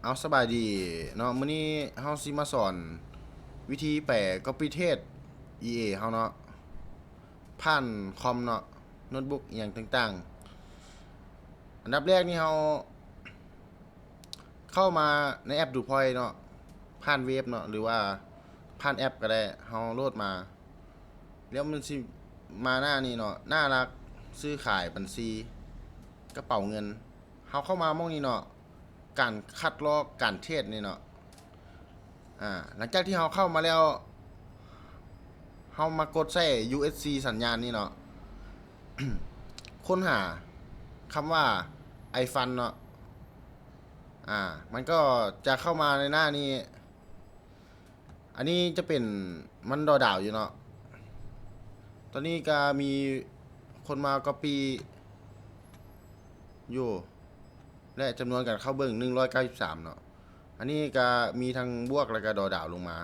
ເອົາ ສະບາຍດີເນາະ, ມື້ນີ້ເຮົາຊິມາສອນວິທີແປ copy trade ເອໄອ ເຮົາເນາະ ຜ່ານຄອມເນາະ, ໂນ້ດບຸກອີ່ຫຍັງຕ່າງໆ. ອັນດັບແລກນີ້ເຮົາເຂົ້າມາໃນແອັບ DuPoint ເນາະ, ຜ່ານເວັບເນາະ ຫຼືວ່າຜ່ານແອັບກໍໄດ້, ເຮົາໂຫຼດມາ ແລ້ວມັນຊິມາໜ້ານີ້ເນາະ, ໜ້າຫຼັກ, ຊື້ຂາຍ, ບັນຊີ, ກະເປົາເງິນ. ເຮົາເຂົ້າມາໝ່ອງນີ້ເນາະ, ການຄັດລອກການເທຣດນີ້ເນາະ. ອາ ຫຼັງຈາກທີ່ເຮົາເຂົ້າມາແລ້ວ ເຮົາມາກົດໃສ່ USC ສັນຍານນີ້ເນາະ, ຄົ້ນຫາຄຳວ່າ iFund ເນາະ. ອາ ມັນກໍຈະເຂົ້າມາໃນໜ້ານີ້. ອັນນີ້ຈະເປັນ ມັນດໍດາວຢູ່ເນາະ. ຕອນນີ້ກະມີຄົນມາ copy ຢູ່ ແລະ ຈຳນວນການເຂົ້າເບິ່ງ ໜຶ່ງຮ້ອຍເກົ້າສິບສາມເນາະ. ອັນນີ້ກະມີທັງບວກ ແລະ ກະດໍດາວລົງມາ.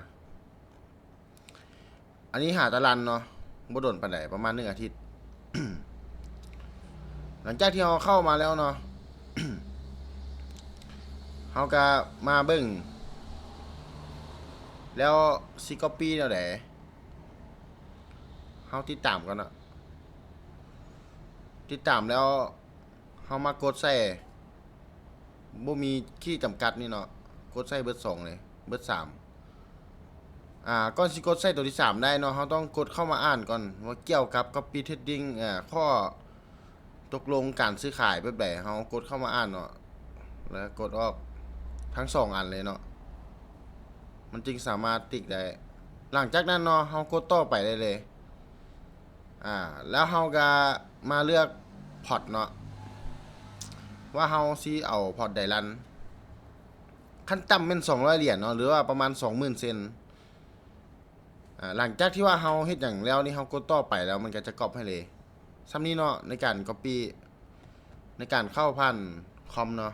ອັນນີ້ຫາຕາລັນເນາະ, ບໍ່ດົນປານໃດ, ປະມານໜຶ່ງອາທິດ. ຫຼັງຈາກທີ່ເຮົາເຂົ້າມາແລ້ວເນາະ, ເຮົາກະມາເບິ່ງ ແລ້ວຊິ copy ແນວໃດ? ເຮົາຕິດຕາມກ່ອນເນາະ, ຕິດຕາມແລ້ວ ເຮົາມາກົດໃສ່ ບໍ່ມີຂີດຈຳກັດນີ້ເນາະ, ກົດໃສ່ເບີດສອງເລີຍ, ເບີດສາມ. ອາ ກ່ອນຊິກົດໃສ່ໂຕທີສາມໄດ້ເນາະ, ເຮົາຕ້ອງກົດເຂົ້າມາອ່ານກ່ອນວ່າກ່ຽວກັບ copy trading ອາ ຂໍ້ຕົກລົງການຊື້ຂາຍແບບໃດ, ເຮົາກົດເຂົ້າມາອ່ານເນາະ ແລ້ວກົດອອກທັງສອງອັນເລີຍເນາະ, ມັນຈຶ່ງສາມາດຕິກໄດ້. ຫຼັງຈາກນັ້ນເນາະ, ເຮົາກົດຕໍ່ໄປໄດ້ເລີຍ. ອາ ແລ້ວເຮົາກະມາເລືອກພອດເນາະ ວ່າເຮົາຊິເອົາພອດໃດລັນ. ຂັ້ນຕ່ຳແມ່ນສອງຮ້ອຍຫຼຽນເນາະ ຫຼືວ່າປະມານສອງໝື່ນເຊັນ. ອາ ຫຼັງຈາກທີ່ວ່າເຮົາເຮັດຫຍັງແລ້ວນີ້ ເຮົາກົດຕໍ່ໄປແລ້ວ ມັນກະຈະກັອບໃຫ້ເລີຍ. ສ່ຳນີ້ເນາະ ໃນການ copy ໃນການເຂົ້າຜ່ານຄອມເນາະ.